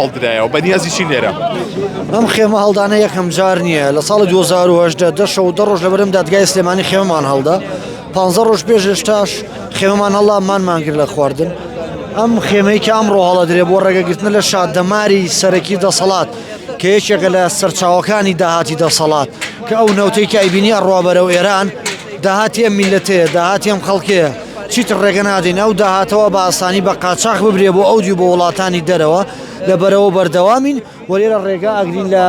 هەڵدرایەوە بەنیازی چین لێرە؟ ئەم خێمە هەڵدانە یەکەم جار نییە لە ساڵی 2018 دە شەو دە ڕۆژ لەبەرم دادگای سلێمانی خێمەمان هەڵدا پ ڕۆژ پێش ئێشتاش خێمەمان هەڵا مانمان کرد لە خواردن ئەم خێمەی کە ئەمڕۆ هەڵەدرێ بۆ ڕێگەگرتنە لە شادەماری سەرەکی دەسەڵات کە یەکێکە لە سەرچاوەکانی داهاتی دەسەڵات کە ئەو نەوتەی کە ئەیبینی ئەڕوا بەرەو ئێران داهاتی ئەم میلەتەیە داهاتی ئەم خەڵکەیە چیتر ڕێگە نادەین ئەو داهاتەوە بە ئاسانی بە قاچاخ ببرێ بۆ ئەو دیو بۆ وڵاتانی دەرەوە لە بەرەوە بەردەوامین و لێرە ڕێگا ئەگرین لە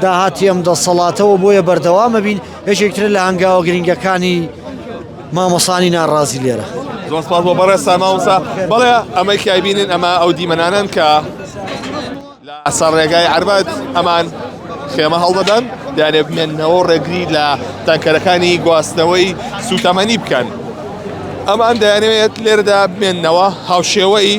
داهاتی ئەم دەسەڵاتەوە بۆیە بەردەوامە بین یەکێکترە لە هەنگاوە گرنگەکانی مامۆسانی ناڕازی لێرە. زۆر سپاس بۆ بەڕێزتان مامۆستا بەڵێ ئەمەی کە ئەیبینن ئەمە ئەو دیمەنانەن کە لە سەر ڕێگای عەربەت ئەمان خێمە هەڵدەدەن دەیانێ بمێننەوە ڕێگری لە تانکەرەکانی گواستنەوەی سوتەمەنی بکەن ئەمان دەیانەوێت لێرەدا بمێننەوە هاوشێوەی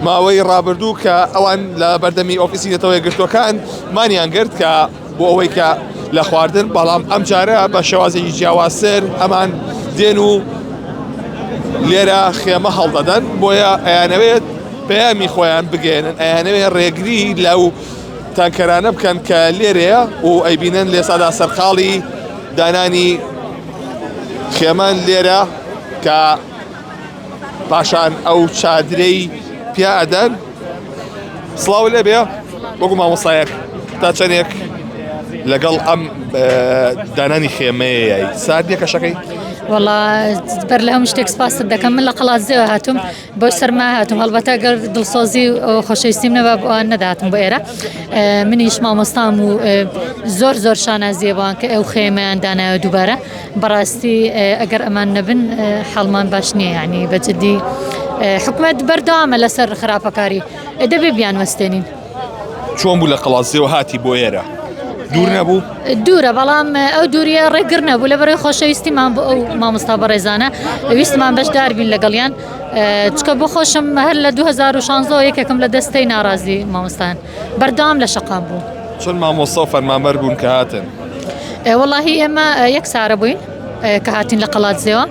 ماوەی ڕابردوو کە ئەوان لە بەردەمی ئۆفیسی نەتەوە یەکگرتووەکان مانیان گرت کە بۆ ئەوەی کە لە خواردن بەڵام ئەم جارە بە شێوازێکی جیاوازتر ئەمان دێن و لێرە خێمە هەڵدەدەن بۆیە ئەیانەوێت پەیامی خۆیان بگەێنن ئەیانەوێت ڕێگری لەو تانکەرانە بکەن کە لێرەیە و ئەیبینن لێسادا سەرقاڵی دانانی خێمان لێرە کە پاشان ئەو چادرەی پیا ئەدەن سڵاو لێبێ وەکو مامۆسایەک تا چەندێک لەگەڵ ئەم دانانی خێمەیە ساردیە کەشەکەی وەڵا بەر لە هەموو شتێک سپاست دەکەم من لە قەڵادزێوە هاتووم بۆ سەرما هاتووم هەڵبەتە گەر دڵسۆزی و خۆشەویستیم نەبا بۆ ئەوان نەدەهاتم بۆ ئێرە منیش مامۆستام و زۆر زۆر شانازیە بۆوان کە ئەو خێمەیان دانایەوە دووبارە بەڕاستی ئەگەر ئەمان نەبن حاڵمان باش نییە یعنی بە جدی حکومەت بەردەوامە لەسەر خراپەکاری دەبێ بیانوەستێنین. چۆن بوو لە قەڵادزێوە هاتی بۆ ئێرە؟ دوور نەبوو؟ دوورە بەڵام ئەو دووریە ڕێگر نەبوو لە بەرەی خۆشەویستیمان بۆ ئەو مامۆستا بەڕێزانە ویستمان بەشدار بین لەگەڵیان چکە بۆ خۆشم هەر لە 2016 یەکێکم لە دەستەی ناڕازی مامۆستان بەردەوام لە شەقام بوو. چەند مامۆستا و فەرمانبەر بوون کە هاتن؟ وەڵاهی ئێمە یەک سارە بووین کە هاتین لە قەڵادزێوە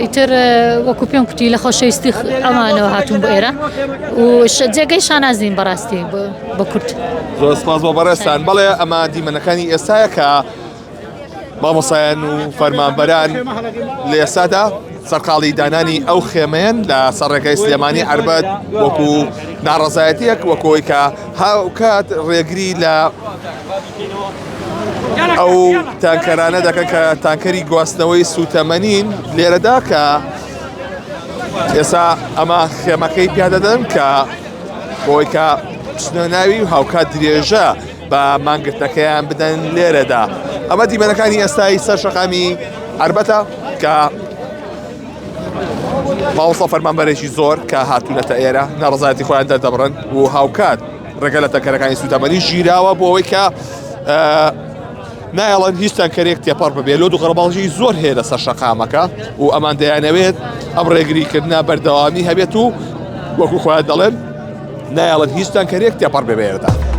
ئیتر وەکو پێم کوتی لە خۆشەویستی ئەوانەوە هاتوون بۆ ئێرە و جێگەی شانازین بەڕاستی بۆ کورد. زۆر سپاس بۆ بەڕێزتان بەڵێ ئەمە دیمەنەکانی ئێستایە کە مامۆسایان و فەرمانبەران لە ئێستادا سەرقاڵی دانانی ئەو خێمەیەن لە سەر ڕێگای سلێمانی عەربەت وەکو ناڕەزایەتیەک وەکۆی کە هاوکات ڕێگری لە ئەو تانکەرانە دەکەن کە تانکەری گواستنەوەی سوتەمەنین لێرەدا کە ئێستا ئەمە خێمەکەی پیادەدەن کە بۆی کە بچنە ناوی و هاوکات درێژە بە مانگرتنەکەیان بدەن لێرەدا ئەمە دیمەنەکانی ئێستای سەر شەقامی عەربەتە کە مامۆستا فەرمانبەرێکی زۆر کە هاتوونەتە ئێرە ناڕزایەتی خۆیان دەردەبڕن و هاوکات ڕێگە لە تەکەرەکانی سووتەمەنی ژیراوە بۆ ئەوەی کە نایەڵن هیچ تەنکەرێک تێپەڕ ببێت لۆ دووقەرەباڵغی زۆر هەیە لەسەر شەقامەکە و ئەمان دەیانەوێت ئەم ڕێگریکردە بەردەوامی هەبێت و وەکو خۆیان دەڵێن نایەڵن هیچ تەنکەرێک تێپەڕ ببێتدا.